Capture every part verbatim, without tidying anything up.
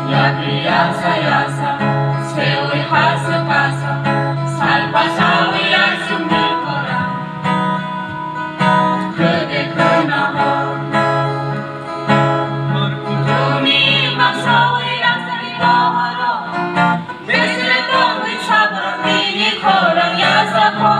Yagri yasa yasa, sewi hasa kasa, salpa sawi asumni kora. Khede khena ho. Juni masawi yasa ni kohoro. Besre tongwi sabra bini khorang yasa kho.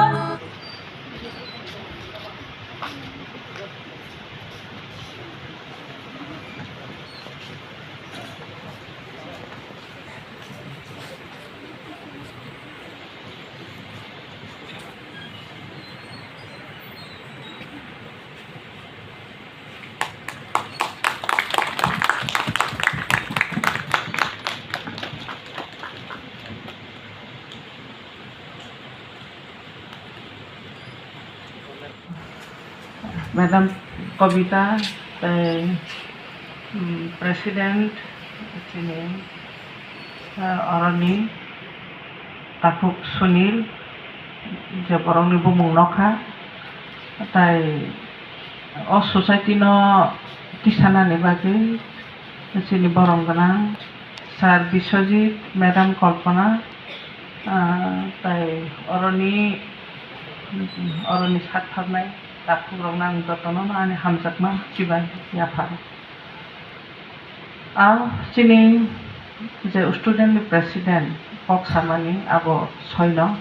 Madam Kobita, tei, um, President, chini, uh, oroni takhuk Sunil, je borokni bumung nokha, tei o society no tisanani bagwi chini borom gwnang Sir Biswajit, Madam Kalpana, ah, tei oroni, oroni sak tharnai takhukrokno ang jotono ani hamjakma chibai yapharo. Ang chini je student ni president kok samani abo soino,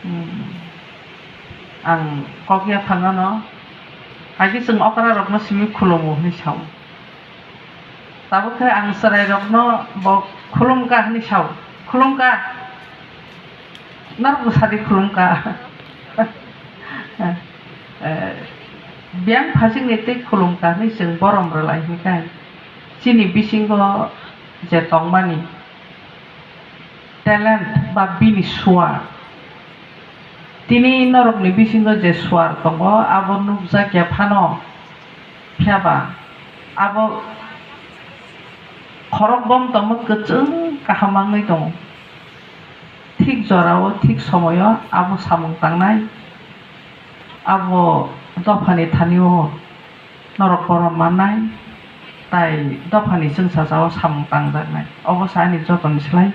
hmm, ang kok yaphangano agi chwng okra rokno simi khulumu hinwi sao. Tabuk khe ang chwrairokno bo khulumkha hinwi sao, "Khulumkha, norok bwsadi khulumkha." Eh, biyang phasingni tei khulumkha hinwi chwng borom rwlai hwnkhe chini bisingo je tongmani talent ba bini suar, tini norokni bisingo je suar tongo, abo nukjakya phano, phiya ba abo khorok bom tongma kwchwng kaham wngwi tongo. Thik jorao, thik somoio abo samung tangnai, abo dophani thani-o norok borom mannai, tai dophani chwngsachao samung tangjaknai. Obo se ani jotoni slai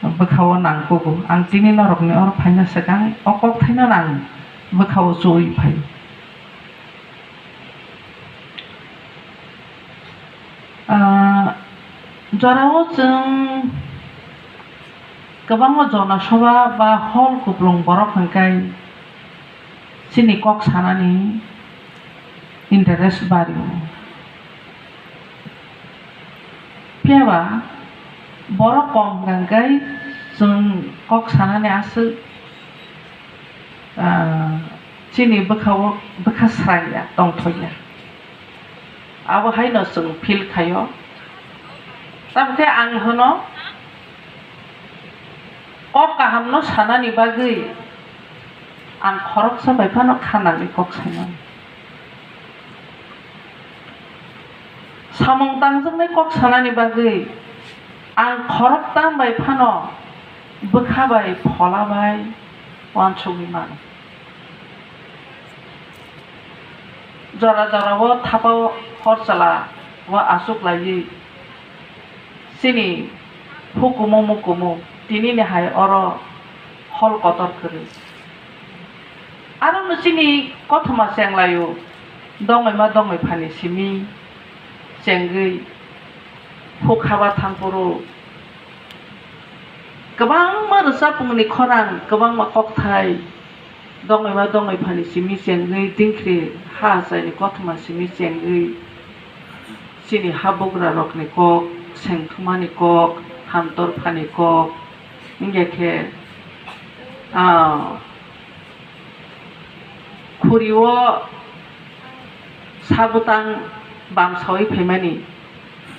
bwkhao nangkugo. Ang tini norokni oro phaina swkang o kokthaino ang bwkhao chuwi phai. Ah, jorao chwng kwbangma jona soba ba hol kuplung borok hwnkhai chini kok sanani interest bario. Phiya ba borok kom hwnkhai chwng kok sanani aswk, ah, chini bwkhao bwkha sraiya, tongthokya. Abo haino chwng feel khaio. Tamokhe ang hwno, kok kahamno sanani bagwi ang khoroksa bai phano kha nangwi kok saimano. Samung tangjaknai kok sanani bagwi ang khoroktham bai phano bwkha bai, phola bai uansugwi mano. Jora jorao thapa hor chwla o achuk laiwi chini hukumu mukumu tinini hai oro hol kotor kwrwi. Aro no chini kothoma chenglaio, dongwi ma dongwi phani simi chengwi huk haba thangphuru kwbangma rwchapmungni khorang, kwbangma kokthai dongwi ma dongwi phani simi chengwi, dingkhri ha achaini kothoma simi chengwi, chini habugra rokni kok, sengthumani kok, hamtor phani kok, wngya khe, ah, Khuri-o sa bwtang bam saui phaimani,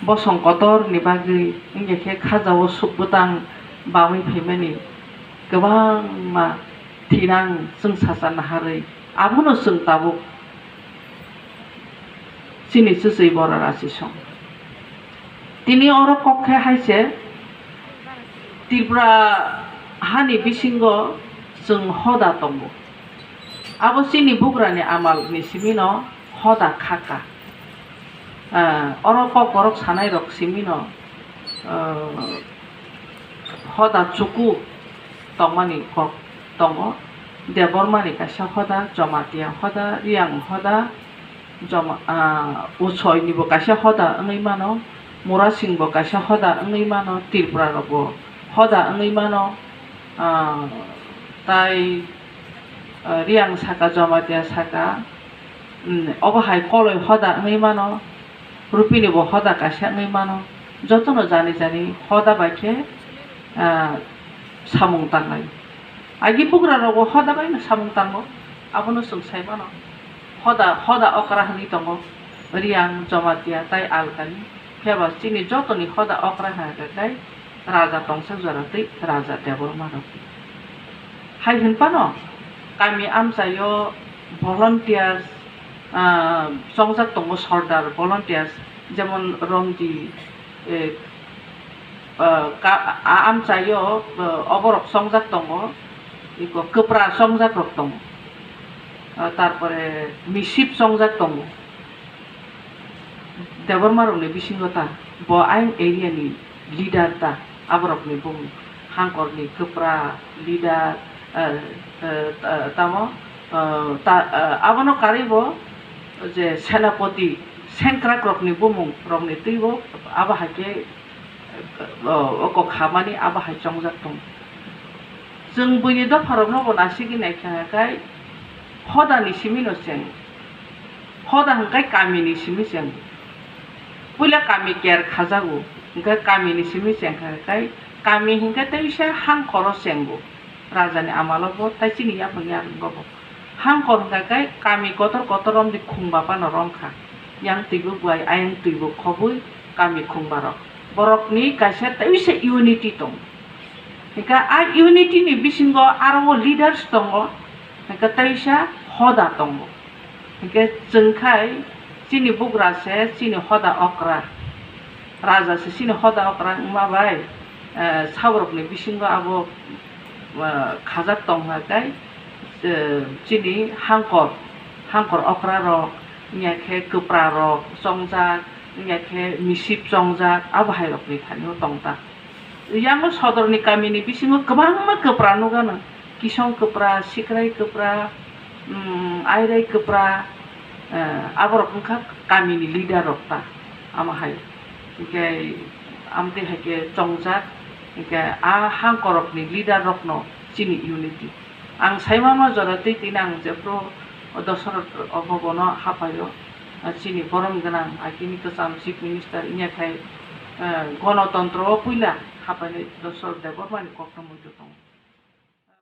bosong kotorni bagwi, wngya khe khaja-o suk bwtang bamwi phaimani kwbangma thinang chwngsacha naharwi, abono chwng tabuk chini Chwchwi Bora Rachesong. Tini oro kok khe hai se, Tripura hani bisingo chwng hoda tongo. Abo chini bugrani amal ni simi no hoda kha kha. Ah, oro kok borok sanai rok simi no, ah, hoda chuku tongmani kok tongo. Debbarma ni kaisa hoda, Jamatia hoda, Reang hoda, Joma-, ah, Uchoi ni bo kaisa hoda wngwi mano, Murasing bo kaisa hoda wngwi mano, Tripura rok bo hoda wngwi mano, ah, tai, ah, Reang saka, Jamatia saka, mm, obo hai Koloi hoda wngwi mano, Rupini bo hoda kaisa wngwi mano, jotono jani jani hoda bai khe, ah, samung tangnai. Agi bugra rok bo hoda bai no samung tango, abono chwng sai mano. Hoda, hoda okra hwnwi tongo, Reang, Jamatia tai Alkani. Phiya ba chini jotoni hoda okra hwnkha khe Raja Tongsa Jora tei Raja Debbarma rok. Hai hwn phano kami amchaio volunteers, ah, chongjak tongo, sordar volunteers, jemon Romdi, eh, ah, ka-, a-, amchaio, ah, oborok chongjak tongo, iko kwpra chongjak rok tongo, ah, tarpore misip chongjak tongo. Debbarma rokni bisingo ta, bo ayang area ni leader ta, aborokni bumung Hangkor ni kwpra leader, eh, eh, ta-, tamo, eh, ta-, eh, abono karwi bo je senapoti sengkrak rokni bumung rokni twi bo abo hai khe, eh, o kok hamani abo hai chongjak tongo. Chwng buini dopha rokno bo nasigwi naikha khai hoda ni simi no cheng. Hoda hwnkhe kami ni simi cheng. Puila kami ker khajago, hwnkhe kami ni simi cheng kha khai, kami hwnkhe teisa Hangkoro chengo. Raja ni amalo bo tai chini yaphang yarwng bo. Hangkor hwnkha khai kami kotor kotor romdi khungba phano romkha. Yang twi bo buai, ayang twi bo khobwi kami khungba rok. Borokni kaisa teisa unity tongo. Hwnkhe a unity ni bisingo aro o leaders tongo, hwnkhe teisa hoda tongo. Hwnkhe chwng khai chini bugra se chini hoda okra, raja se chini hoda okra wngma bai, eh, saborokni bisingo abo, eh, khajak tong kha khe, eh, chini Hangkor, Hangkor okra rok, wngya khe kwpra rok chongjak, wngya khe misip chongjak, abo hai rokni thani o tong ta. Yang o sodorni kamini bisingo kwbangma kwpra nukgano, Kisong kwpra, Sikrai kwpra, mm, Airai kwpra, eh, aborok wngkha kamini leader rok ta, amo hai. Hinkhe amtwi hai khe chongjak, hinkhe a Hangkorokni leader rokno chini unity. Ang saimano jora twi tini ang jephru Dosoroth o bobono hapaio, chini borom gwnang agini kwcham Chief Minister wngya khai, eh, Gonotontro o puila hapainai Dosoroth Debbarmani kokno muitu tongo.